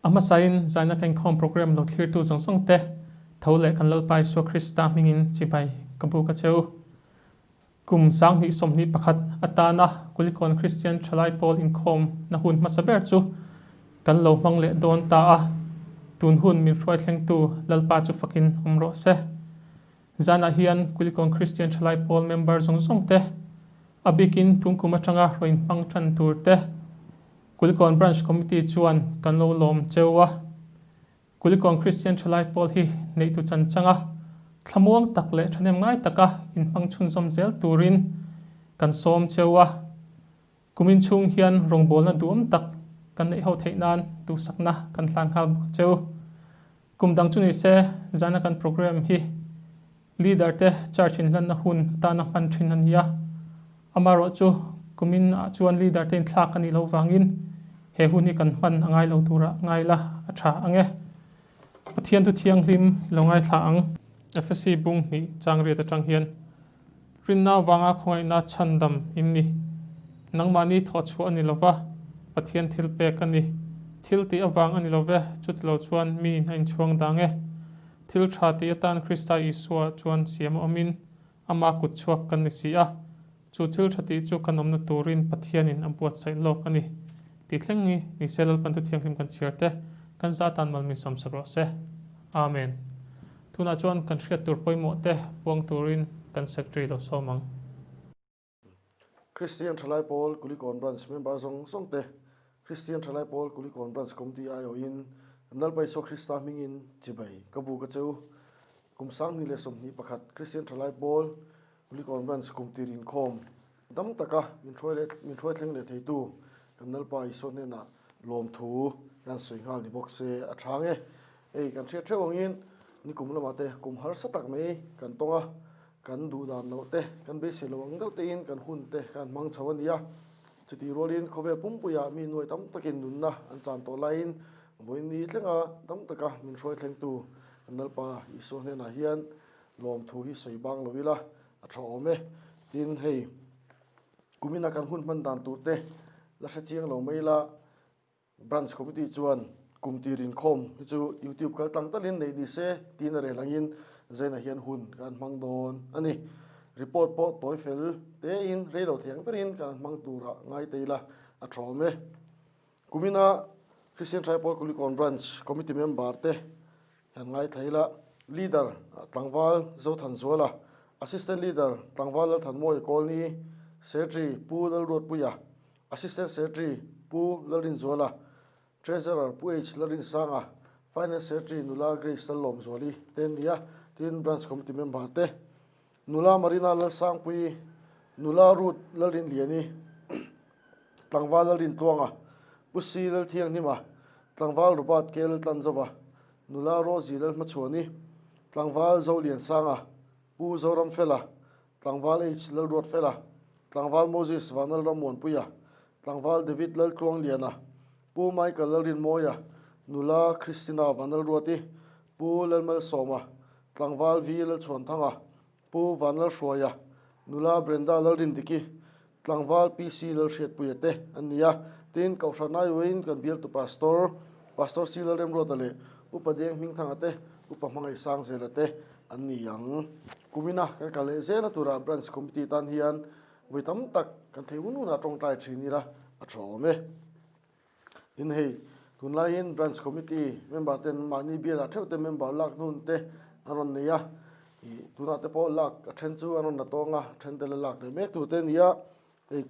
A hmasain zaina ka inkhawm program lo thlirtu zawng zawng te tho leh kan Lalpa Isua Krista hmingin chibai ka buk a che u. Kum 2021 atana Kulikawn Kristian Thalai Pawl inkhawm na hun hmasa ber chu kan lo hmang leh dawn ta a, tun hun min hruai thlengtu Lalpa chu fakin awm rawh se. Zanah hian Kulikawn Kristian Thalai Pawl member zawng zawng te, a bikin tungkum atanga rawn hmang tan tur te, Kulikawn Branch Committee chuan kan lo lawm cheu a. Kulikawn Kristian Thalai Pawl hi neihtu chan changa thlamuang tak leh thahnem ngai taka inhmang chhunzawm zel turin kan sawm cheu a. Kumin chhung hian rawngbawlna duhawm tak kan neih ho theih nan duhsakna kan hlan nghal bawk cheu. Kum dang chu ni se, zana kan program hi Leader te charge inhlanna hun atana hman thin a ni a. Amaherawh chu kumin ah chuan leader te inthlak a nih loh vangin he hun hi kan hman a ngai lo turah ngai la a tha ang e. Pathian thu thianghlim i lo ngaithla ang. Efesi bung hnih chang riat atang hian Rinna avanga khawngaihna chhandam in ni. Nangmahni thawhchhuah a ni lova, Pathian thil pek a ni. Thil tih avang a ni love, chutilo chuan mi in a inchhuang dang e. Thil tha tih atan Krista Isua chuan siam a awmin, ama kut chhuak kan ni si a. Chu thil tha tih chu kan awmna turin Pathianin a buatsaih lawk a ni. Tih thleng ni ni se Lalpan thu thianghlim kan chhiar te, kan za atan mal min sawmsak rawh se. Amen. Tunah chuan kan hriat tur pawimawh te puang turin kan Secretary lo sawm ang. Kristian Thalai Pawl Kulikawn Branch member zawng zawng te, Kristian Thalai Pawl Kulikawn Branch Committee aiawhin Lalpa Isua Krista hmingin chibai ka buk a che u. Kum 2021 Kristian Thalai Pawl Kulikawn Branch kum tir inkhawm dam taka min hruai leh min hruai thleng leh theitu kan Lalpa Isua hnenah lawmthu hian sawi nghal ni bawk se a tha nge. Hei kan hriat theuh angin nikum lamah te kum harsa tak mai kan tawng a, Kan duh dan loh te, kan beisei lo ang deuh tein kan hun te kan hmang chho a ni a. Chutih rualin khawvel pumpuiah mi nuai tam takin nunna an chan tawh laiin vawiin thlenga dam taka min hruai thlengtu kan Lalpa Isua hnenah hian lawmthu hi sawi bang lo ila a tha awm e. Tin, hei kumina kan hun hman dan tur te la hre chiang lo mai ila. Branch Committee chuan kum tir inkhawm hi chu YouTube kal tlang talin neih ni se tiin a rel angin Zaina hian hun kan hmang dawn a ni. Report pawh tawi fel tein rei lo thei ang berin kan hmang turah ngai te ila a tha awm e. Kumina Christian Tripod Kulikawn Branch Committee member te hian ngaithla ila Leader Tlangval Zothanzuala, Assistant Leader Tlangval Lalthanmawia Kawlni, Secretary Pu Lalruatpuia, Assistant Secretary Pu Lalrinzuala, Treasurer Pu H Lalrinsanga, Finance Secretary Nula Grace Lallawmzuali te an ni a, tin Branch Committee member te Nula Marina Lalsangpuii, Nula Ruth Lalrinliani, Tlangval Lalrintluanga, Pu C Lalthianghnima, Tlangval Robert K Laltlanzova, Nula Rosie Lalhmachhuani, Tlangval Zoliansanga, Pu Zoramfela, Tlangval H Lalruatfela, Tlangval Moses Vanal Rammuanpuia, Tlangval David Laltluangliana, Pu Michael Lalrinmawia, Nula Christina Vanlalruati, Pu Lalmalsawma, Tlangval V Lalchhuanthanga, Pu Vanlalhruaia, Nula Brenda Lalrindiki, Tlangval PC Lalhriatpuia te an ni a. Tin, Kohhran aiawhin kan bialtu Pastor, Pastor C Lalremruata leh Upa Deng Hmingthanga te, Upa Hmangaihsangzela te an ni ang. Kumina kan kal leh zela tura Branch Committee tan hian vawi tam tak kan thei hun hunah tawngtai thin ila a tha awm e. Tin hei, tunlaiin Branch Committee member ten mahni bialah theuh te member lak hnun te an rawn nei a, ih tunah te pawh lak a then chu an rawn la tawng a, then te la lak leh mek tur te a ni a, hei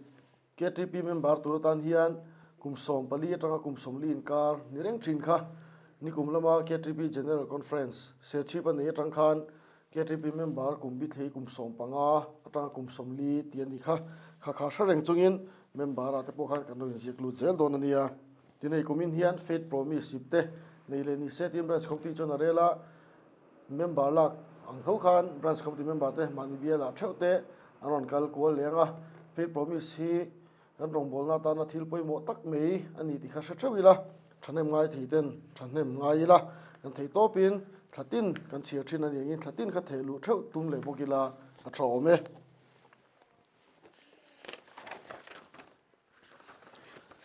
KTP member tur atan hian kum 14 atanga kum 40 inkar ni reng thin kha. Nikum lama KTP General Conference Serchhip a nei atang khan KTP member kum bi thlei kum 15 atanga kum 40 tih a ni kha. Kha kha hre reng chungin member ah te pawh khan kan lo inziak lut zel dawn a nia. Tin hei kumin hian Faith Promise ip te nei leh ni se tiin Branch Committee chuan a rel a. Member lak ang tho khan Branch Committee member te mahni bialah theuh te an rawn kal kual leng a, Faith Promise hi kan rawngbawlna atana thil pawimawh tak mai a ni tih kha hre theuh ila, thahnem ngai thei ten thahnem ngai ila, kan thei tawpin thla tin kan chhiar thin a ni angin thla tin kha theh luh theuh tum leh bawk ila a tha awm e.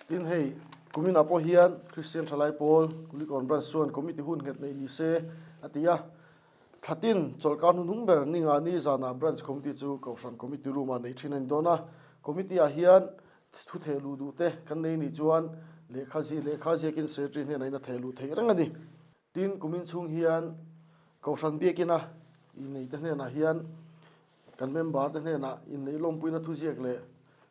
Tin hei. Kuminah pawh hian Kristian Thalai Pawl Kulikawn Branch chuan Committee hun nghet neih ni se a ti a. Thlatin chawlhkar hnuhnung ber ni nga ni zanah Branch Committee chu Kohhran Committee Room-ah neih thin a ni dawn a. Committee-ah hian thu theh luh duh te kan nei nih chuan lehkha zi lehkha ziakin Secretary hnenah in a theh luh theih reng a ni. Tin, kumin chhung hian Kohhran biakina inneite hnenah hian kan member te hnenah inneih lawmpuina thuziak leh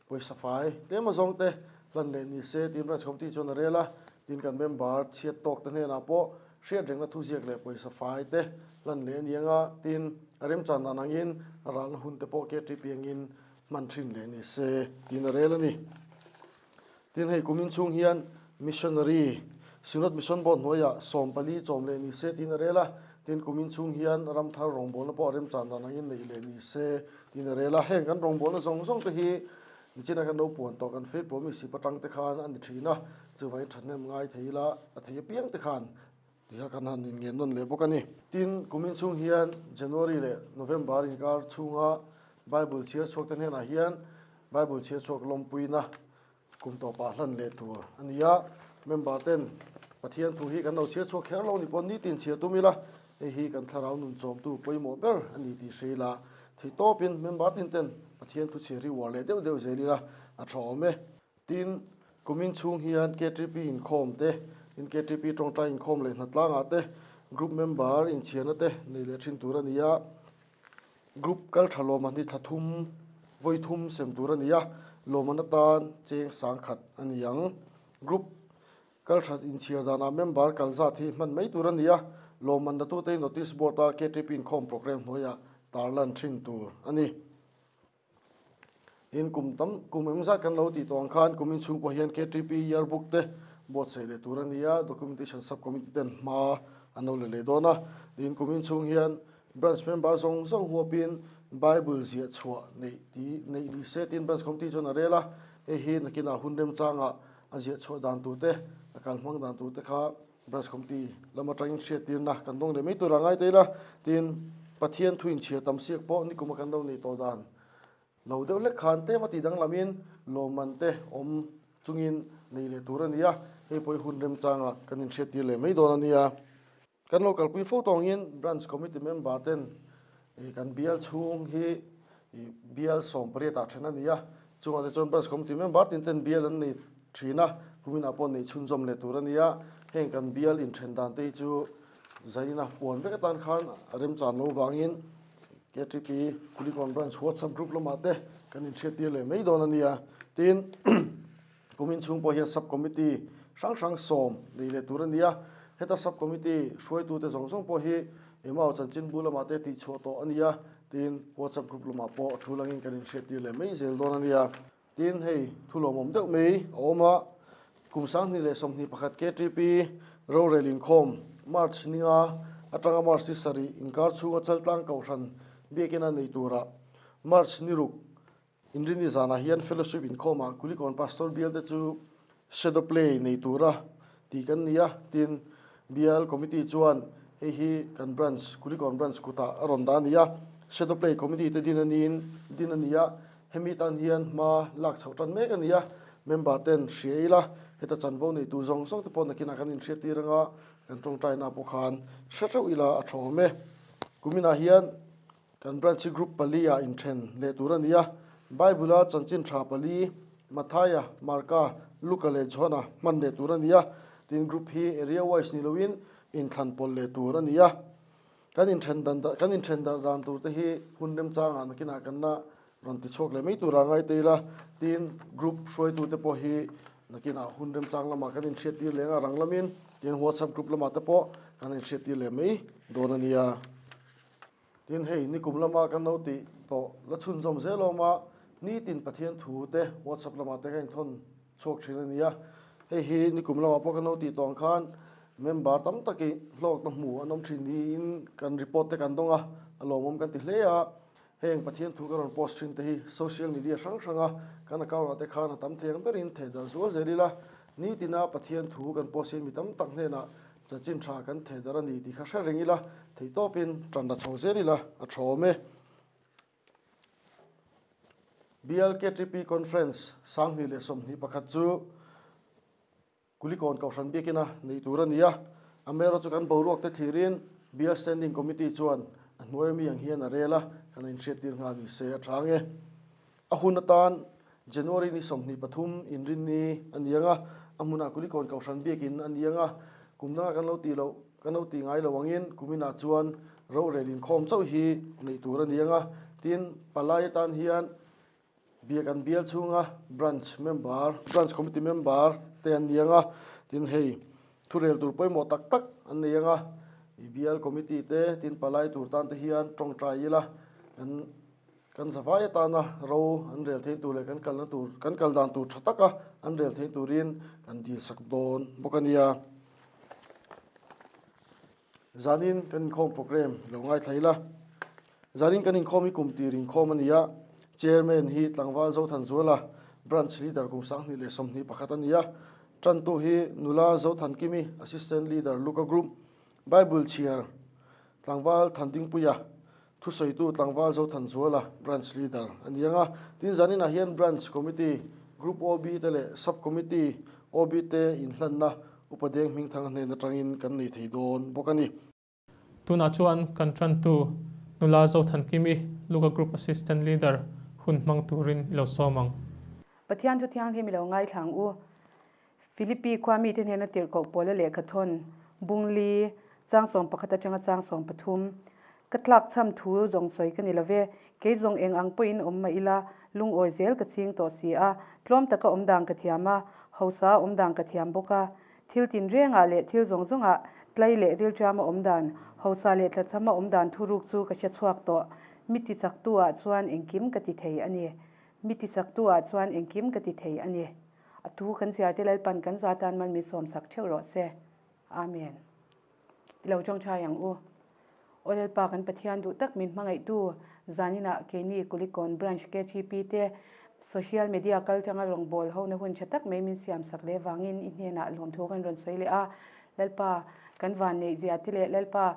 pawisa fai tlem azawng te hlan leh ni se tiin Branch Committee chuan a rel a. Tin, kan member chhiat tawk te hnenah pawh hriat rengna thuziak leh pawisa fai te hlan leh a ni ang a. Tin, a remchan dan angin a ralna hun te pawh KTP angin hman thin leh ni se tiin a rel a ni. Tin, hei kumin chhung hian Missionary Synod Mission Board hnuaiah 14 chawm leh ni se tiin a rel a. Tin, kumin chhung hian ramthar rawngbawlna pawh a remchan dan angin neih leh ni se tiin a rel a. Heng kan rawngbawlna zawng zawng te hi nichina kan lo puan tawh kan faith promise patang te khan a ni thin a. Chuvangin thahnem ngai thei ila a thei apiang te khan Tiha kan han inngen nawn leh bawk a ni. Tin, kumin chhung hian January leh November inkar chhunga Bible chhiar chhuakte hnenah hian Bible chhiar chhuak lawmpuina kum tawpah hlan leh tur a ni a. Member ten Pathian thu hi kan lo chhiar chhuak kher lo ni pawh nitin chhiar tum ila, hei hi kan thlarau nun chawmtu pawimawh ber a ni tih hre ila, theihtawpin member tin ten Pathian thu chhiar hi uar leh deuh deuh zel ila a tha awm e. Tin, kumin chhung hian KTP inkhawm te, in KTP tawngtai inkhawm leh hnatlangah te, group member inchhiarna te nei leh thin tur a ni a. Group kal tha lawmman hi thla thum, vawi thum sem tur a ni a, lawmman atan cheng sangkhat a ni ang. Group kal tha inchhiar danah member kal zat hi hman mai tur a ni a, lawmman latute notice board-a KTP inkhawm programme hnuaiah tarlan thin tur a ni. In kum tam kum eng zat kan lo tih tawh ang khan kum inchhung pawh hian KTP year book te buatsaih leh tur a ni a, documentation sub committee ten hma an lo la leh dawn a. Tin, kum inchhung hian branch member zawng zawng huapin Bible ziah chhuah neih ti neih ni se tiin branch committee chuan a rel a, hei hi nakinah hun remchangah a ziah chhuah dan tur te, a kalhmang dan tur te kha Branch Committee lam atangin hriattirna kan dawng leh mai tur a ngai ta ila, tin Pathian thu inchhir tam siak pawh nikuma kan lo neih tawh dan lo deuh hlek khan tlem a tih danglamin lawmman te awm chungin nei leh tur a ni a, hei pawh hi hun remchanga kan inhriattir leh mai dawn a nia. Kan lo kalpui fo tawngin Branch Committee member ten kan bial chhung hi bial 18 ah then a ni a, chungah te chuan Branch Committee member tin ten bial an nei thin a, kuminah pawh nei chhunzawm leh tur a ni a, heng kan bial inthen dan te hi chu zaina puan vek atan khan a remchan lo vangin KTP Kulikawn Branch WhatsApp group lamah te kan inhriattir leh mai dawn a ni a, tin. Kumin chhung pawh hian Sub Committee hrang hrang sawm nei leh tur a ni a, heta Sub Committee hruaitute zawng zawng pawh hi Emau chanchinbu lamah te tihchhuah tawh a ni a, tin WhatsApp group lamah pawh thu langin kan inhriattir leh mai zel dawn a ni a. Tin, hei thu lawmawm deuh mai a awm a, kum 2021 KTP rorel inkhawm March ninga atanga March ni sarih inkar chhunga Chaltlang Kohhran biakina nei turah March ni ruk Inrini zanah hian fellowship inkhawmah Kulikawn Pastor bialte chu shadow play nei tura tih kan ni a, tin bial committee chuan hei hi kan branch Kulikawn branch kutah a rawn dah a ni a, shadow play committee te din a niin din a ni a, hemi tan hian hma lak chhoh tan mek a ni a, member ten hria ila heta chanvo nei tur zawng zawng te pawh nakinah kan inhriattir anga kan tawngtaina pawh khan hre theuh ila a tha awm e. Kuminah hian Kan branch hi group pali ah inthen leh tur a ni a, Bible a chanchin tha pali, Mathaia, Marka, Luka leh Johana hman leh tur a ni a, tin group hi area wise ni loin inthlan pawlh leh tur a ni a. Kan inthen dan kan inthen darh dan tur te hi hun remchangah nakinah kan la rawn ti chhuak leh mai tura ngai ta ila, tin group hruaitute pawh hi nakinah hun remchang lamah kan inhriattir leh anga rang lamin tin WhatsApp group lamah te pawh kan inhriattir leh mai dawn a nia. Tin, hei nikum lama kan lo tih tawh la chhunzawm zel awm a, nitin Pathian thu te WhatsApp lamah te ka inthawn chhuak thin a ni a. Hei hi nikum lamah pawh kan lo tih tawh ang khan member tam takin hlawkna hmu an awm thin niin kan report te kan dawng a, a lawmawm kan ti hle a. Heng Pathian thu ka rawn post thin te hi social media hrang hranga kan account ah te khan a tam thei ang berin thei darh zual zel ila, nitina Pathian thu kan post hian mi tam tak hnenah Chanchin tha kan thei dar a ni tih kha hre reng ila, theihtawpin tan la chho zel ila a tha awm e. BLKTP Conference 2021 chu Kulikawn Kohhran biakina neih tur a ni a, amaherawhchu kan boruak te thlirin Bial Standing Committee chuan a hnuai ami ang hian a rel a, kan inhriattir nghal ni se a tha ang e. A hun atan January ni 23 inrinni a ni ang a, a hmunah Kulikawn Kohhran biakin a ni ang a, kum dangah kan lo tih loh kan lo tih ngai lo angin kuminah chuan rorel inkhawm chauh hi neih tur a ni ang a, tin palai atan hian Biak an bial chhunga branch member, branch committee member te an ni ang a, tin hei thurel tur pawimawh tak tak an nei ang a, i bial committee te tin palai tur tan te hian tawngtai ila kan kan zavai atana ro an rel theih tur leh kan kalna tur kan kal dan tur tha taka an rel theih turin kan dil sak dawn bawk a nia. Zanin kan inkhawm programme lo ngaithla ila. Zanin kan inkhawm hi kum tir inkhawm a ni a, Chairman hi Tlangval Zothanzuala, Branch Leader kum 2021 a ni a, Tantu hi Nula Zothankimi, Assistant Leader Luka Group, Bible chhiar Tlangval Thandingpuia, Thusawitu Tlangval Zothanzuala, Branch Leader a ni ang a, tin zaninah hian Branch Committee, Group OB te leh Sub Committee OB te inhlanna Upa Deng Hmingthanga hnen atangin kan nei thei dawn bawk a ni. Tunah chuan kan tantu Nula Zothankimi, Luka Group Assistant Leader hun hmang turin i lo sawm ang. Pathian thu thianghlim i lo ngaithla ang u. Philippi khua mite hnena tirhkoh Paula lehkha thawn, Bungli, chang 11 atanga chang 13. Ka tlak chham thu zawng sawi ka ni lo ve, kei zawng eng ang pawhin awm mah ila, lungawi zel ka ching tawh si a, tlawm taka awm dan ka thiam a, hausa awm dan ka thiam bawk a. Thil tinrengah leh thil zawng zawngah tlai leh rilṭiama awm dan, hausa leh tlachhama awm dan thuruk chu ka hre chhuak tawh. Mi tichaktu-ah chuan engkim ka ti thei a ni. Mi tichaktu-ah chuan engkim ka ti thei a ni. A thu kan chhiarte Lalpan kan za tan mal min sawmsak theuh rawh se. Amen. I lo tawngtai ang u. Aw Lalpa kan Pathian duh tak min hmangaihtu zaninah keini Kulikawn Branch KTP te Social Media kal tanga rawngbâwl hona hun tha tak mai min siamsak leh vangin i hnenah lawmthu kan rawn sawi leh a. Lalpa kan van neih zia te leh Lalpa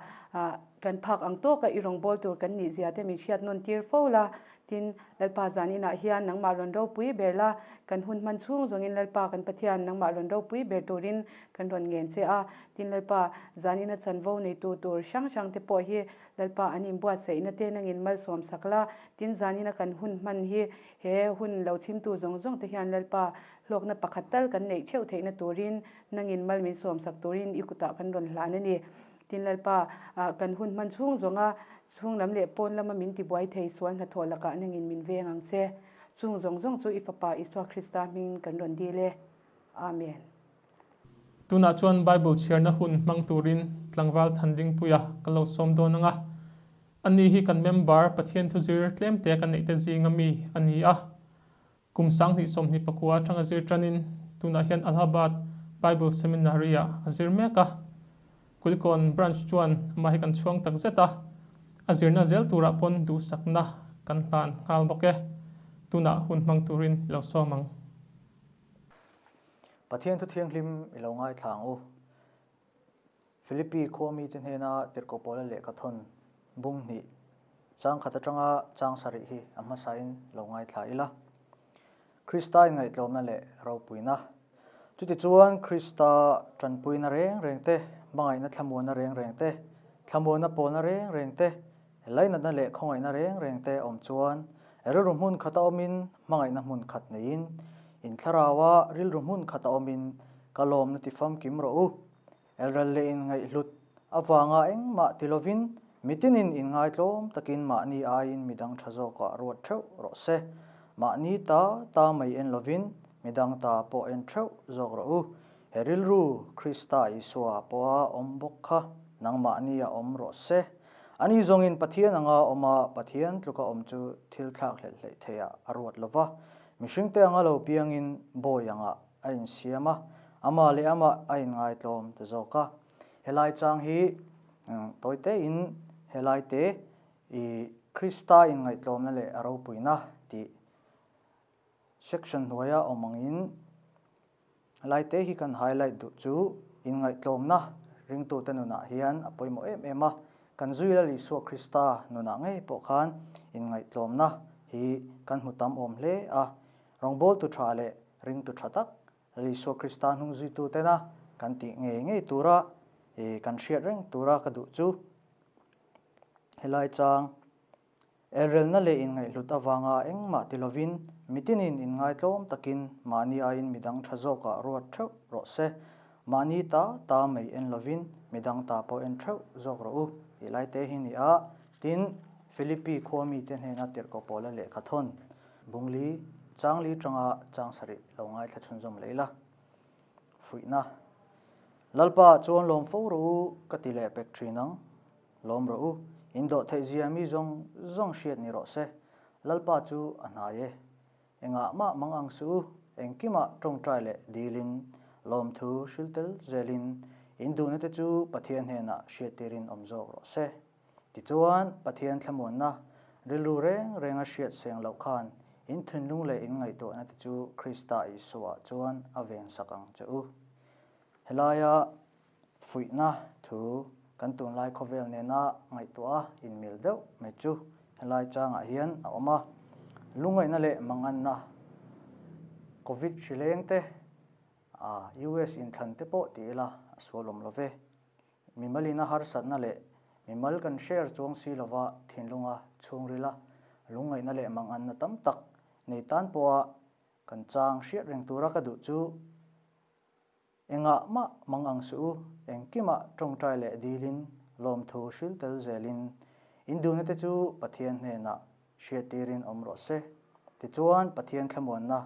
kan phak ang tawka i rawngbâwl tur kan nih zia te min hriat nawn tir fo la. Tin, Lalpa zaninah hian nangmah rawn ropui ber la, kan hun hman chhung zawngin Lalpa kan Pathian nangmah rawn ropui ber turin kan rawn ngen che a. Tin, Lalpa zanina chanvo neitu tur hrang hrang te pawh hi Lalpa an inbuatsaihna te nangin malsawm sak la. Tin, zanina kan hun hman hi he hun lo chhimtu zawng zawng te hian Lalpa hlawkna pakhat tal kan neih theuh theihna turin nangin mal min sawm sak turin i kutah kan rawn hlan a ni. Tin Lalpa, kan hun hman chhung zawnga chhung lam leh pawn lama min tibuai thei sual hnathawh lakah nangin min veng ang che. Chung zawng zawng chu i Fapa Isua Krista hmingin kan rawn dil e. Amen. Tunah chuan Bible chhiarna hun hmang turin tlangval Thandingpuia ka lo sawm dawn ang a. Ani hi kan member Pathian thuzir tlemte kan neihte zinga mi a ni a. Kum 2024 atanga zir tanin tunah hian Allahabad Bible Seminary-ah a zir mek a. Kulikawn Branch chuan amah hi kan chhuang tak zet a, a zirna zel turah pawn duhsakna kan hlan nghal bawk e. Tunah hun hmang turin i lo sawm ang. Pathian thu thianghlim i lo ngaithla ang u. Philippi khua mite hnena tirhkoh Paula lehkha thawn bung hnih chang khat atanga chang sarih hi a hmasain lo ngaithla ila. Krista inngaihtlawmna leh ropuina. Chutichuan Krista tanpuina reng reng te, hmangaihna thlamuanna reng reng te, thlamuanna pawlna reng reng te, lainatna leh khawngaihna reng reng te awm chuan rilru hmun khata awmin hmangaihna hmun khat neiin, inthlarauah rilru hmun khata awmin ka lawmna tifamkim rawh u. Elral leh inngaihhlut avanga engmah ti lovin mitinin inngaitlawm takin mahni aiin midang tha zawkah ruat theuh rawh se. Mahni ta ta mai en lovin midang ta pawh en theuh zawk rawh u. He rilru Krista Isua pawha awm bawk kha nangmahni a awm rawh se. Ani zawngin Pathian anga awm a, Pathian tluka awm chu thil thlak hlelh hleih theiah a ruat lova, mihringte anga lo piangin bawi angah a insiam a, amah leh amah a inngaitlawm ta zawk a. Helai chang hi tawi tein helai te i Krista inngaihtlawmna leh a ropuina tih section hnuaia awm angin helai te hi kan highlight duh chu inngaihtlawmna ringtute nunah hian a pawimawh em em a. Kan zui Lal Isua Krista nunah ngei pawh khan inngaihtlawmna hi kan hmu tam awm hle a. Rawngbawltu tha leh ringtu tha tak Lal Isua Krista hnung zuitu tena kan tih ngei ngei tura kan hriat reng tura ka duh chu helai chang Elrelna leh inngaihhlut avanga engmah ti lovin mitinin inngaitlawm takin mahni aiin midang tha zawkah ruat theuh rawh se. Mahni ta ta mai en lovin midang ta pawh en theuh zawk rawh u tih lai te hi ni a. Tin, Philippi khua mite hnena tirhkoh pawla lehkha thawn Bungli, Changli tanga chang sarih lo ngaithla chhunzawm leh ila. Fuihna, Lalpa chuan lawm fo rawh u ka ti leh pek thin ang. Lawm rawh u, in dawh theih zia mi zawng zawng hriat ni rawh se. Lalpa chu a hnai e. Engah mah mang ang suh u, engkimah tawngtai leh dilin, lawmthu hril tel zelin, in duhna te chu Pathian hnenah hriattirin awm zawk rawh se. Tichuan, Pathian thlamuanna rilru reng renga hriat seng loh khan in thinlung leh in ngaihtuahna te chu Krista Isuaah chuan a vensak ang che u. Helaia fuihna thu kan tunlai khawvel nena ngaihtuah a inmil deuh mai chu helai changah hian a awm a. Lungngaihna leh manganna, Covid hri leng te, US inthlan te pawh ti ila a sual awm lo ve. Mimalina harsatna leh mimal kan share chuang si lova thinlunga chhungrila lungngaihna leh manganna tam tak nei tan pawha kan chang hriat reng tura ka duh chu Engah mah mang ang suh u, engkimah tawngtai leh dilin lawmthu hril tel zelin in duhna te chu Pathian hnenah hriattirin awm rawh se. Tichuan Pathian thlamuanna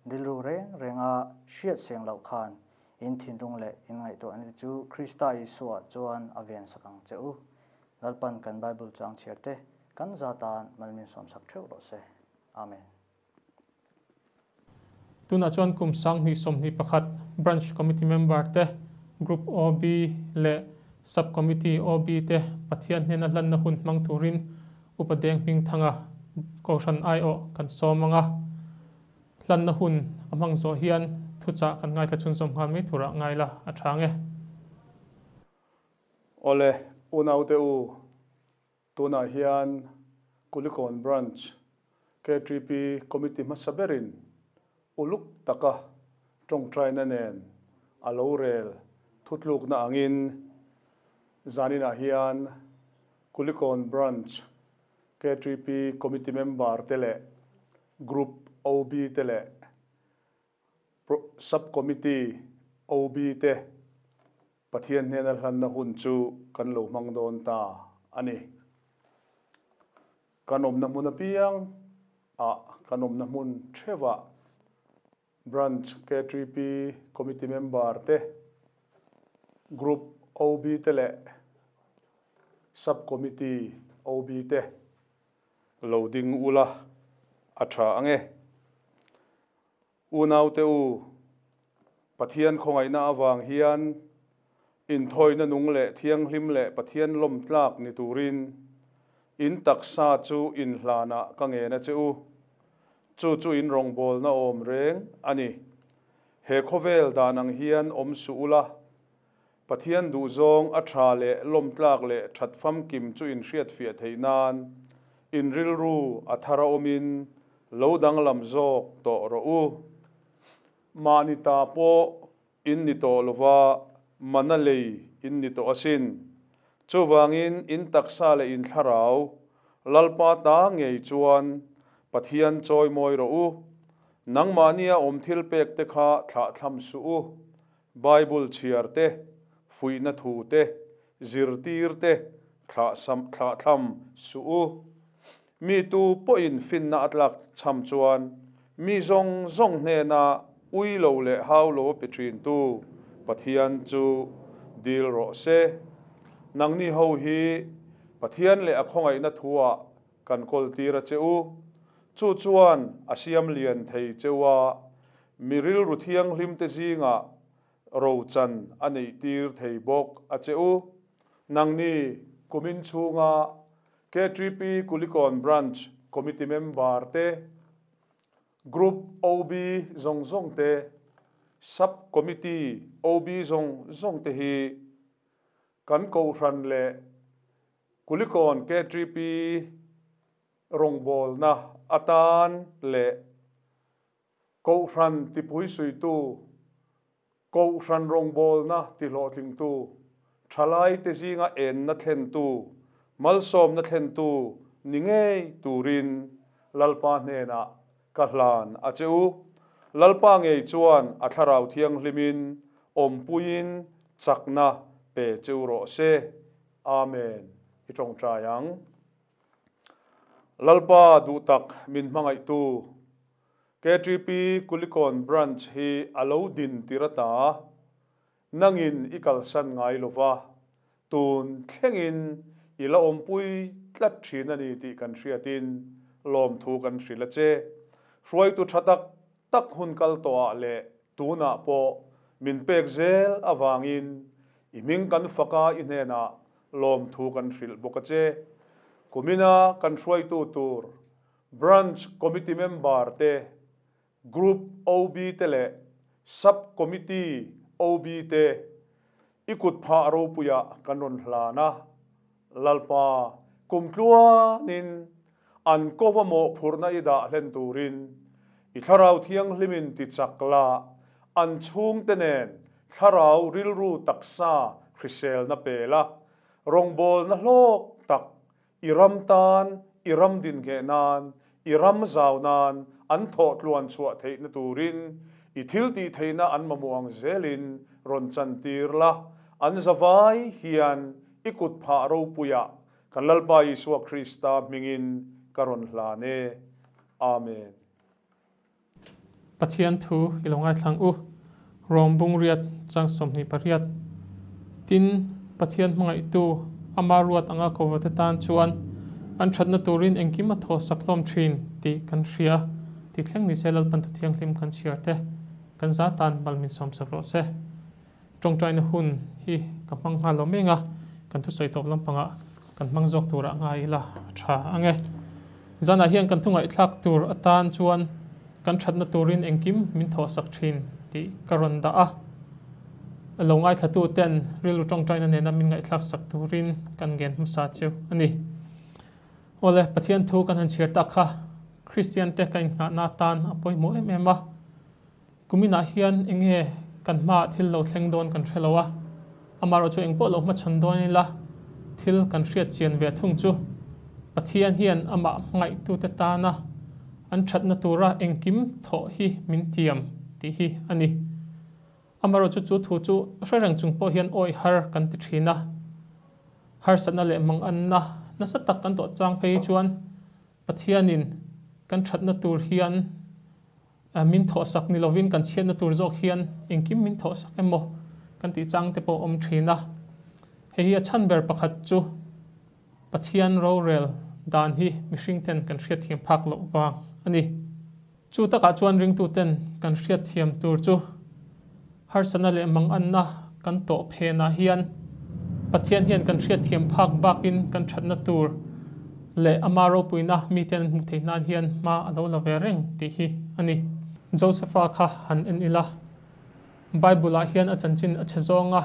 rilru reng renga hriat seng loh khan in thinlung leh in ngaihtuahna te chu Krista Isua chuan a vensak ang che u. Lalpan kan Bible chang chhiar te kan za tan malmin sawmsak theuh rawh se. Amen. Tunah chuan kum 2021 Branch Committee member te, Group OB leh Sub Committee OB te Pathian hnena hlanna hun hmang turin Upa Deng Hmingthanga Kohhran aiawh kan sawm ang a. Hlanna hun a hmang zawh hian thuchah kan ngaithla chhunzawm nghal mai turah ngai la a tha ang e. Awle, unaute u, Tunah hian Kulikawn Branch KTP Committee hmasa berin uluk taka tawngtaina nen a lo rel thutlukna angin zaninah hian Kulikawn Branch KTP Committee member te leh Group OB te leh Sub Committee OB te Pathian hnena hlanna hun chu kan lo hmang dawn ta a ni. Kan awmna hmun apiang ah kan awmna hmun theuhah Branch KTP Committee member te, Group OB te leh Sub Committee OB te lo ding ula a tha ang e. Unaute u, Pathian khawngaihna avang hian inthawina nung leh thianghlim leh Pathian lawm tlak ni turin in taksa chu inhlanah ka ngen a che u. Chu chu in rawngbawlna awm reng a ni. He khawvel dan ang hian awm suh ula, Pathian duhzawng a tha leh lawmtlak leh that famkim chu in hriatfiah theih nan in rilru a thar a awmin lo danglam zawk tawh rawh u. Mahni ta pawh in ni tawh lova mana lei in ni tawh asin. Chuvangin in taksa leh in thlarau Lalpa ta ngei chuan Pathian chawimawi rawh u. Nangmahnia awm thilpek te kha thlahthlam suh u. Bible chhiar te, fuihna thu te, zirtir te thlahthlam suh u. Mi tu pawhin finna a tlak chham chuan mi zawng zawng hnena ui lo leh hau lo a pe thintu Pathian chu dil rawh se. Nangni ho hi Pathian leh a khawngaihna thuah kan kawltir a che u. Chu chuan a siam lian thei che u a, Mi rilru thianghlimte zingah rochan a neihtir thei bawk a che u. Nangni kumin chhunga KTP Kulikawn Branch Committee member te, Group OB zawng zawng te, Sub Committee OB zawng zawng te hi kan Kohhran leh Kulikawn KTP rawngbawlna atan leh Kohhran tipui suitu. Kohhran rawngbawlna tihlawhtlingtu, thalaite zinga enna thlentu, malsawmna thlentu ni ngei turin Lalpa hnenah ka hlan a che u. Lalpa ngei chuan a Thlarau Thianghlimin awmpuiin chakna pe che u rawh se. Amen. I tawngtai ang. Lalpa duhtak min hmangaihtu. KTP Kulikawn Branch hi a lo din tir ata nangin i kalsan ngai lova, tun thlengin i la awmpui tlat thin a ni tih kan hriatin lawmthu kan hrilh a che. Hruaitu tha tak tak hun kal tawhah leh tunah pawh min pek zel avangin i hming kan fak a i hnenah lawmthu kan hrilh bawk a che. Kumina kan hruaitu tur Branch Committee member te, Group OB te leh Sub Committee OB te i kut phah ropuiah kan rawn hlan a, Lalpa kum tluanin an kova mawhphurhna i dah hlen turin i Thlarau Thianghlimin ti chak la, an chhungte nen Thlarau rilru taksa hriselna pe la, rawngbawlna hlawk tak I ram tan, i ram dingheh nan, i ram zau nan an thawh tluan chhuah theihna turin i thil tih theihna an mamawh ang zelin rawn chantir la, an zavai hian i kut phah ropuiah kan Lalpa Isua Krista hmingin ka rawn hlan e. Amen. Pathian thu i lo ngaithlang u. Rom bungriat chang 28. Tin, Pathian hmangaihtu ama ruat anga kovate tan chuan an thatna turin engkim a thaw sak hlawm thin tih kan hria tih thleng ni se Lalpan thu thianghlim kan chhiar te kan za tan mal min sawm sak rawh se. Tawngtaina hun hi ka hmang nghal lo meng a, kan thusawi tawp lampangah kan hmang zawk turah ngai ila a tha ang e. Zanah hian kan thu ngaihthlak tur atan chuan kan thatna turin engkim min thawhsak thin tih ka rawn dah a. A lo ngaithlatu ten rilru tawngtaina nena min ngaihthlak sak turin kan ngen hmasa cheu a ni. Awle, Pathian thu kan han chhiar tak kha Kristian te ka innghahna atan a pawimawh em em a. Kuminah hian eng nge kan hmaah thil lo thleng dawn kan hre lo a, amaherawh chu engpawh lo hmachhawn dawn ila thil kan hriat chian ve thung chu Pathian hian amah hmangaihtute tana an thatna tura engkim thawh hi min tiam tih hi a ni. Amaherawh chu chu thu chu hre reng chung pawh hian awi har kan ti thin a, harsatna leh manganna nasa tak kan tawh chang phei chuan Pathianin kan thatna tur hian Min thawhsak ni lovin kan chhiatna tur zawk hian engkim min thawhsak emaw kan tih chang te pawh a awm thin a. Hei hi a chhan ber pakhat chu Pathian rorel dan hi mihring ten kan hriatthiam phak loh vang a ni. Chu takah chuan ringtu ten kan hriatthiam tur chu Harsatna leh manganna kan tawh phenah hian Pathian hian kan hriatthiam phak bakin kan thatna tur leh ama ropuina mite an hmuh theih nan hian hma a lo la ve reng tih hi a ni. Josepha kha han en ila, Bible-ah hian a chanchin a chhe zawnga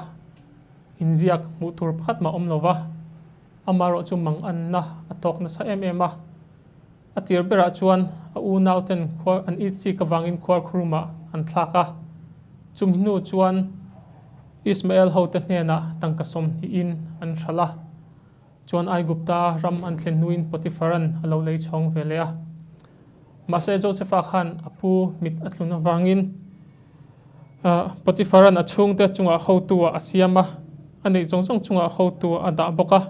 inziak hmuh tur pakhat mah awm lova, amaherawhchu manganna a tawk nasa em em a. A tir berah chuan a unauten khuar an itsik avangin khuar khurumah an thlak a. Chumi hnu chuan Ismael hote hnenah tangka sawmhnihin an hralh a. Chuan Aigupta ram an thlen hnuin Potiphara'n a lo lei chhawng ve leh a. Mahse Josepha khan a pu mit a tlun avangin Potiphara'n a chhungte chungah hotu-ah a siam a, a neih zawng zawng chungah hotu-ah a dah bawk a.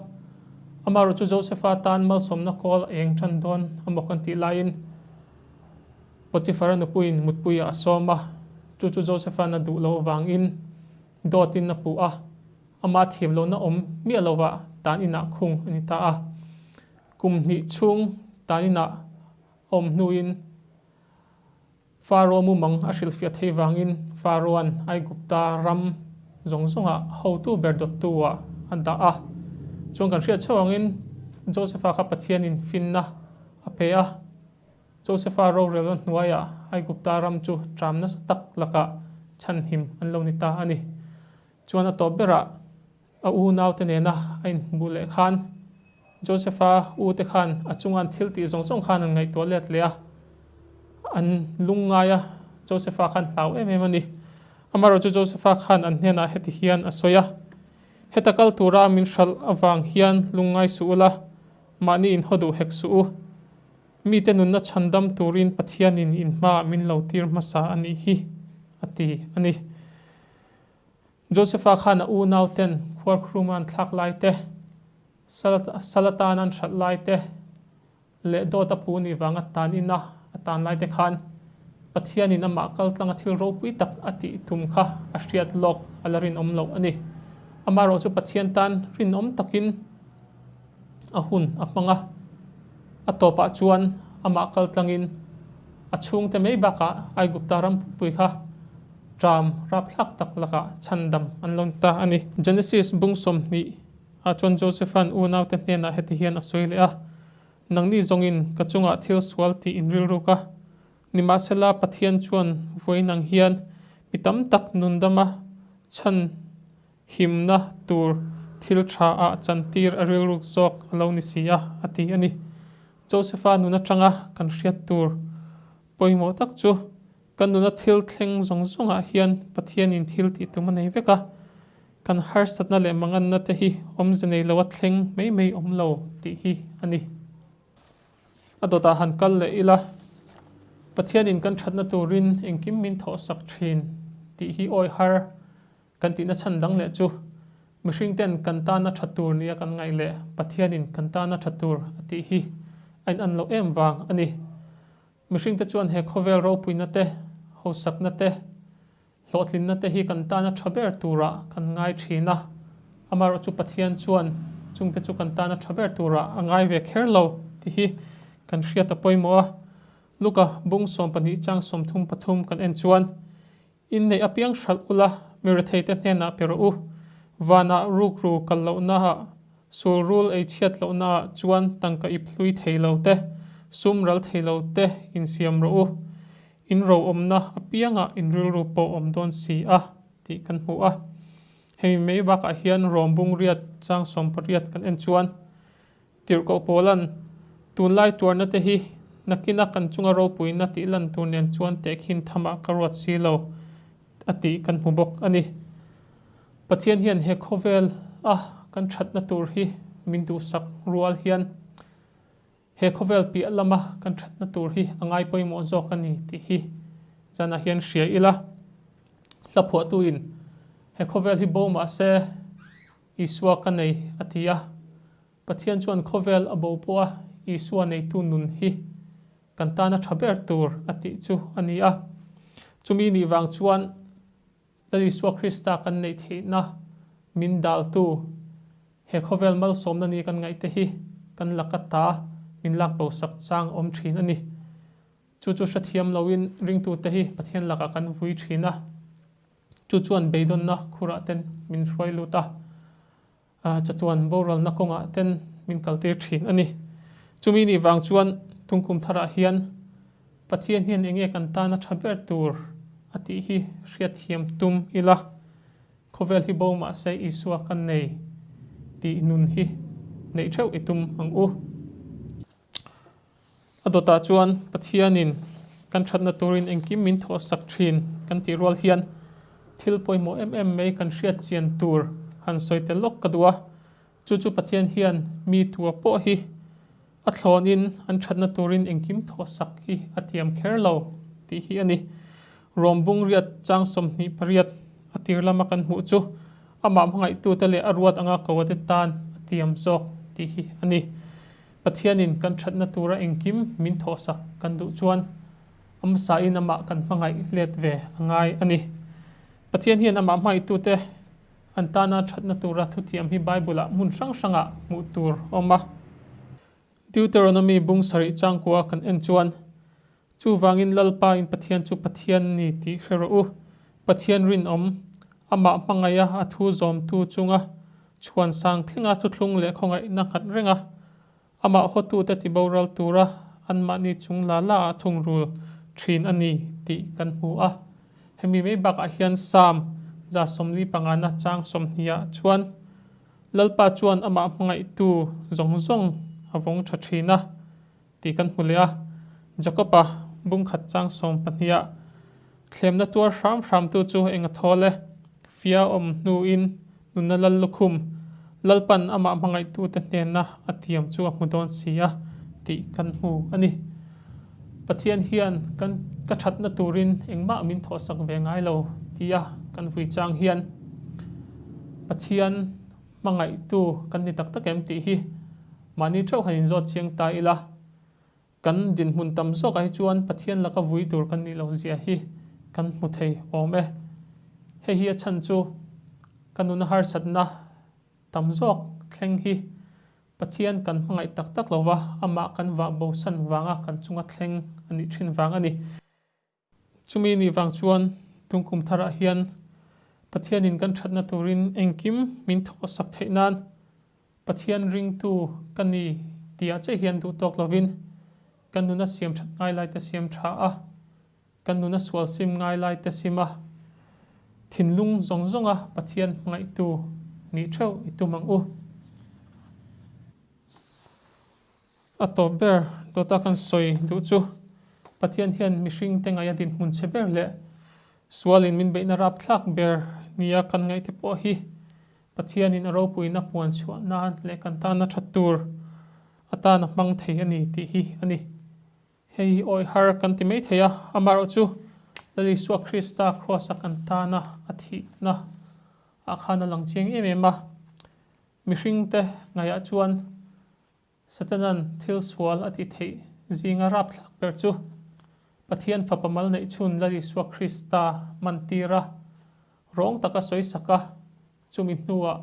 Amaherawh chu Josepha tan malsawmna kawl a eng tan dawn a maw kan tih laiin Potiphara nupuiin mutpuiah a sawm a, chu chu Josepha'n a duh loh avangin dawtin a puh a, amah thiam lohna awm miah lovah tan inah khung a ni ta a. Kum hnih chhung tan inah a awm hnuin Faro mumang a hrilhfiah theih vangin Faroan Aigupta ram zawng zawngah hotu ber dawttu-ah a dah a. Chuan kan hriat chauh angin Josepha kha Pathianin finna a pe a. Josepha rorelna hnuaiah Aigupta ram chu ṭam nasa tak lakah chhanhim an lo ni ta a ni. Chuan a tawp berah A unaute nena a inhmuh leh khan Josepha ute khan a chunga an thil tih zawng zawng khan an ngaihtuah let leh a, an lung ngai a, Josepha khan hlau em em a ni. Amaherawhchu Josefa khan an hnenah heti hian a sawi a, Heta kal tura min hralh avang hian lungngai suh ula, mahni inhaw duh hek suh u. Mite nunna chhandam turin Pathianin in hmaah min lo tir hmasa a nih hi, a ti a ni. Josefa khan a unauten khuarkhrum an thlak lai te, sal atan an hralh lai te, leh dawt a pu nih vanga tan ina a tan lai te khan Pathianin amah kaltlanga thil ropui tak a tih tum kha a hriat lawk a la rinawm loh a ni. Amaherawh chu Pathian tan rinawm takin a hun a hmang a, a tawpah chuan amah kaltlangin a chhungte mai bakah Aigupta ram pumpui kha ṭam rapthlak tak lakah chhandam an lo ni ta a ni. Genesis bung 20 Ah chuan Josepha'n unaute hnenah heti hian a sawi leh a, Nangni zawngin ka chungah thil sual tih in rilruk a, nimahsela Pathian chuan vawiin ang hian mi tam tak nundama chhan himna tur thil tha ah chantir a rilruk zawk a lo ni si a, a ti a ni. Josepha nun atanga kan hriat tur pawimawh tak chu Kan nuna thil thleng zawng zawngah hian Pathianin thil tih tum a nei vek a, kan harsatna leh manganna te hi awmze nei loa thleng mai mai awm lo tih hi a ni. A dawtah han kal leh ila, Pathianin kan thatna turin engkim min thawhsak thin tih hi awi har kan tihna chhan dang leh chu mihringten kan tana tha tur nia kan ngaih leh Pathianin kan tana tha tur a tih hi a inan loh em vang a ni. Mihringte chuan he khawvel ropuina te, hausakna te, hlawhtlinna te hi kan tana tha ber turah kan ngai thin a, amaherawh chu Pathian chuan chungte chu kan tana tha ber turah a ngai ve kher lo tih hi kan hriat a pawimawh a. Luka bung 12 chang 33 kan en chuan, Inneih apiang hralh ula, mi retheite hnenah pe rawh u. Vanah rukru kal lohnaah, sul rul ei chhiat lohnaah chuan tangka ip hlui thei lo te, sum ral thei lo te insiam rawh u. In ro awmna apiangah in rilru pawh awm dawn si a, tih kan hmu a. Hemi mai bakah hian Rom bung riat chang 18 kan en chuan, Tirhkoh Paula'n, Tunlai tuarna te hi nakina kan chunga ropuina tih lan tur nen chuan tehkhin thamah ka ruat si lo, a tih kan hmu bawk a ni. Pathian hian he khawvel a kan thatna tur hi min duhsak rual hian he khawvel piah lama kan thatna tur hi a ngai pawimawh zawk a ni tih hi zanah hian hria ila. Hla phuahtuin he khawvel hi bo mah se Isua ka nei, a ti a. Pathian chuan khawvel a bo pawh a, Isua neitu nun hi kan tana tha ber tur a tih chu a ni a. Chumi nih vang chuan Lal Isua Krista kan neih theihna min daltu he khawvel malsawmna ni kan ngaihte hi kan laka ta min lak bosak chang awm thin a ni. Chu chu hrethiam loin ringtute hi Pathian lakah kan vui thin a. Chu chuan beidawnna khurah ten min hruai lut a, chatuan boralna kawngah ten min kaltir thin a ni. Chumi nih vang chuan tungkum tharah hian Pathian hian enge kan tana tha ber tur a tih hi hriatthiam tum ila, khawvel hi bo mah se Isua kan nei tih nun hi neih theuh i tum ang u. A dawtah chuan Pathianin kan thatna turin engkim min thawhsak thin kan tih rual hian thil pawimawh em em mai kan hriat chian tur han sawi tel lawk ka duh a. Chu chu Pathian hian mi tua pawh hi a thlawnin an thatna turin engkim thawhsak hi a tiam kher lo tih hi a ni. Rom bung riat chang 28 a tir lama kan hmuh chu amah hmangaihtute leh a ruat anga ko ate tan a tiam zawk tih hi a ni. Pathianin kan thatna tura engkim min thawhsak kan duh chuan a hmasain amah kan hmangaih let ve a ngai a ni. Pathian hian amah hmaihtute an tana thatna tura thuthiam hi Bible-ah hmun hrang hrangah hmuh tur a awm a. Deuteronomy bung sarih changkua kan en chuan, Chuvangin Lalpa in Pathian chu Pathian ni tih hre rawh u. Pathian rinawm, amah hmangaiha a thu zawmtu chunga chhuan sang thlenga thuthlung leh khawngaihna nghat renga amah hawtute tiboral tura anmahni chung la la ah thungrul thin a ni tih kan hmu a. Hemi mai bakah hian Psalm 45 na chang 20 ah chuan Lalpa chuan amah hmangaihtu zawng zawng a vawng tha thin a. Tih kan hmu leh a, Jakob-a bung khat chang 12 ah. Thlemna tuar hram hramtu chu eng a thawl e? Fia awm hnuin nunna lal lukhum, Lalpan amah hmangaihtute hnena a tiam chu a hmu dawn si a tih kan hmu a ni. Pathian hian kan ka thatna turin engmah min thawhsak ve ngai lo tia kan vui chang hian Pathian hmangaihtu kan ni tak tak em tih hi mahni theuh han inzawt chiang ta ila. Kan dinhmun tam zawkah hi chuan Pathian laka vui tur kan nih loh zia hi kan hmu thei awm e. Hei hi a chhan chu ka nuna harsatna tam zawk thleng hi Pathian kan hmangaih tak tak lo va, amah kan vah bosan vanga kan chunga thleng a nih thin vang a ni. Chumi nih vang chuan tungkum tharah hian Pathianin kan thatna turin engkim min thawhsak theih nan Pathian ringtu ka ni tihah che hian duh tawk lovin kan nuna siam that ngai lai te siam tha a, kan nuna sual sim ngai lai te sim a, thinlung zawng zawnga Pathian hmangaihtu nih theuh i tum ang u. A tawp ber dawta kan sawi duh chu Pathian hian mihringte ngaih a dinhmun che ber leh sualin min beihna rapthlak ber nia kan ngaihte pawh hi Pathianin a ropuina puan chhuah nan leh kan tana that tur atana hmang thei a ni tih hi a ni. Hei hi awih har kan ti mai thei a, amaherawhchu Lal Isua Krista Kraws-a kan tana a thihna ah khan a lang chiang em em a. Mihringte ngaihah chuan Satanan thil sual a ti theih zinga rapthlak ber chu Pathian Fapa mal neih chhun Lal Isua Krista mantir a, rawng taka sawi sak a, chumi hnuah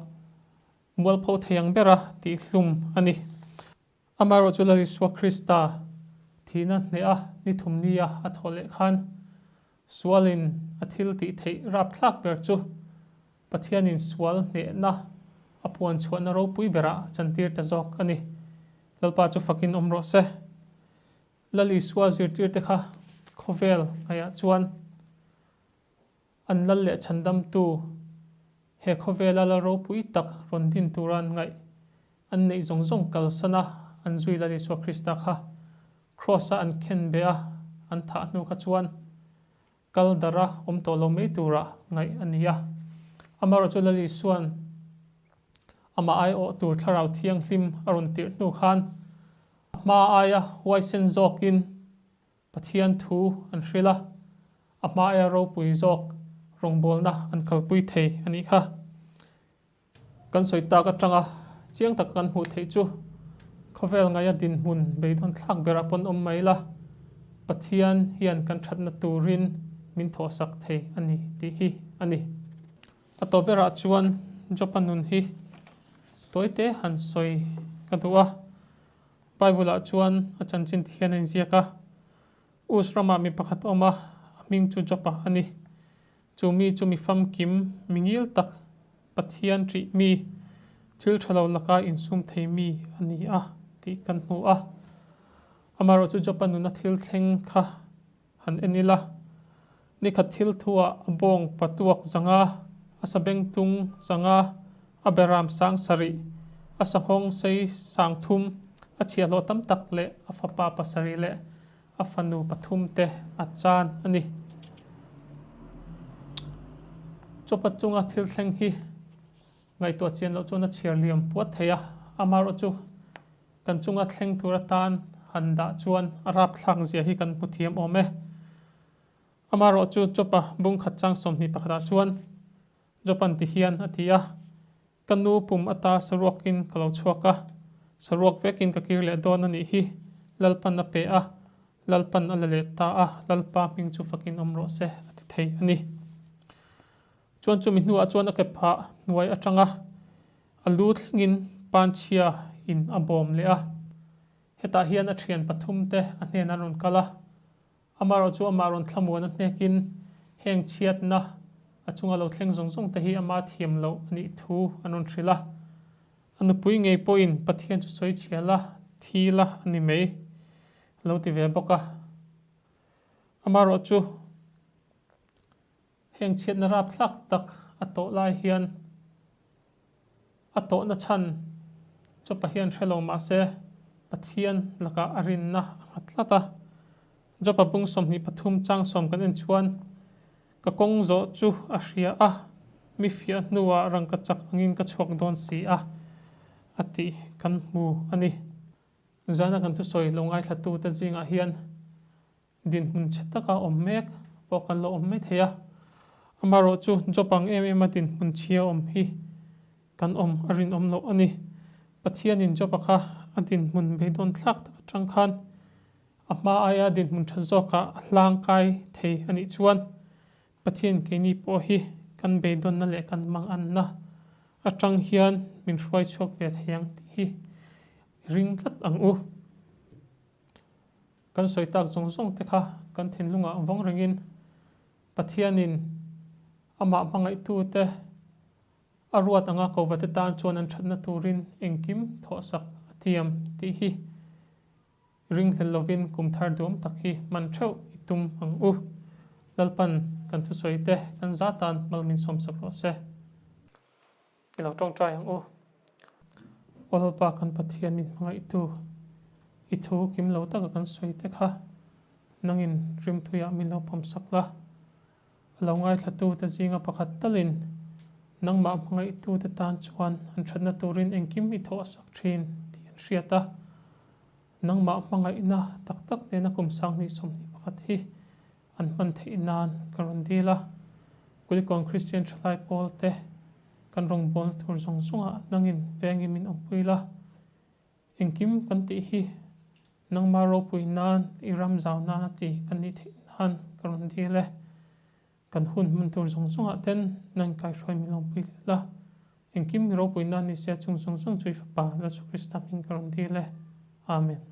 mualpho thei ang bera tihhlum a ni. Amaherawhchu Lal Isua Krista thihna hneh a ni thum nia a thawh leh khan sualin a thil tih theih rapthlak ber chu Pathianin sual hnehna a puan chhuahna ropui berah a chantir ta zawk a ni. Lalpa chu fakin awm rawh se. Lal Isua zirtirte kha khawvel ngaihah chuan an lal leh chhandamtu he khawvela lal ropui tak rawn din tura an ngaih an neih zawng zawng kalsana an zui Lal Isua Krista kha Kraws-a an khenbeh a an thah hnu kha chuan Kal darh a awm tawh lo mai tura ngaih a ni a. Amaherawhchu Lal Isua'n amah aiawh tur Thlarau Thianghlim a rawn tirh hnu khan a hma aia huaisen zawkin Pathian thu an hrilh a, a hma aia ropui zawk rawngbawlna an kalpui thei a nih kha. Kan sawi tak atanga chiang taka kan hmuh theih chu khawvel ngaia dinhmun beidawn thlak berah pawn awm mai la, Pathian hian kan thatna turin min thawhsak thei a ni tih hi a ni. A tawp berah chuan Job-a nun hi tawite han sawi ka duh a, Bible-ah chuan a chanchin ti hian a inziak a, Us ramah mi pakhat a awm a, a hming chu Job-a a ni. Chu mi chu mi famkim, mi ngil tak, Pathian ṭih mi, thil ṭha lo laka insum thei mi a ni a tih kan hmu a. Amaherawh chu Job-a nuna thil thleng kha han en ila, nikhat thil thuah a bawng patuak zanga, a sabengtung zanga, a beram sang sarih, a sanghawng sei sang thum, a chhiahhlawh tam tak leh a fapa pasarih leh a fanu pathumte a chan a ni. Chawpa chunga thil thleng hi ngaihtuah chian loh chuan a chhiar liam puat thei a, amaherawh chu kan chunga thleng tur atan han dah chuan a rapthlak zia hi kan hmu thiam awm e. Amaherawh chu Chawpa bungkhat chang 21 pakhatah chuan Job-a'n ti hian a ti a, Ka nu pum ata saruakin ka lo chhuak a, saruak vekin ka kir leh dawn a nih hi, Lalpan a pe a, Lalpan a la leh ta a, Lalpa hming chu fakin awm rawh se, a ti thei a ni. Chuan chumi hnuah chuan a ke phah hnuai atanga a lu thlengin panchhia in a bawm leh a, hetah hian a thian pathumte a hnenah an rawn kal a, Amaherawh chu amah rawn thlamuan a hnekin heng chhiatna a chunga lo thleng zawng zawng te hi ama thiam loh a nih thu an rawn hrilh a. A nupui ngei pawhin Pathian chu sawi chhia la, thi la a ni mai a lo ti ve bawk a. Amaherawh chu heng chhiatna rapthlak tak a tawh lai hian A tawhna chhan chu Pahian hre lo mah se, Pathian lakah a rinna a nghat tlat a. Job-a bung 23 chang sawm kan en chuan. Ka kawng zawh chu a hria a, mi fiah hnuah rangkachak angin ka chhuak dawn si a, a tih kan hmu a ni. Zana kan thusawi lo ngaithlatute zingah hian dinhmun chhe taka awm mek pawh kan lo awm mai thei a. Amaherawhchu Job ang em ema dinhmun chhia awm hi kan awm a rinawm loh a ni. Pathianin Job-a kha a dinhmun beidawn thlak tak atang khan a hma aia dinhmun tha zawkah a hlangkai thei a nih chuan Pathian keini pawh hi kan beidawnna leh kan manganna atang hian min hruai chhuak ve thei ang tih hi i ring tlat ang u. Kan sawi tak zawng zawng te kha kan thinlungah vawng rengin Pathianin amah hmangaihtute a ruat anga kovate tan chuan an thatna turin engkim thawhsak a tiam tih hi Ringhlel lovin kum thar duam tak hi hman theuh i tum ang u. Lalpan kan thusawi te kan za tan mal min sawmsak rawh se. I lo tawngtai ang u. Aw Lalpa kan Pathian min hmangaihtu, i thu kim lo taka kan sawi te kha nangin rimtuiah min lo pawmsak la. A lo ngaithlatute zinga pakhat talin nangmah hmangaihtute tan chuan an thatna turin engkim i thawhsak thin tih an hriat a. Nangmah hmangaihna tak tak nena kum 2021 hi an hman theih nan ka rawn dil a. Kulikawn Kristian Thalai Pawl te kan rawngbawlna tur zawng zawngah nangin vengin min awmpui la. Engkim kan tih hi nangmah ropui nan i ram zau nan a ti kan nih theih nan ka rawn dil e. Kan hun hman tur zawng zawngah ten nang kaihruai min lawmpui leh la. Engkim mi ropui nan ni se chung zawng zawng chu i Fapa Lalchu Krista hming ka rawn dil e. Amen.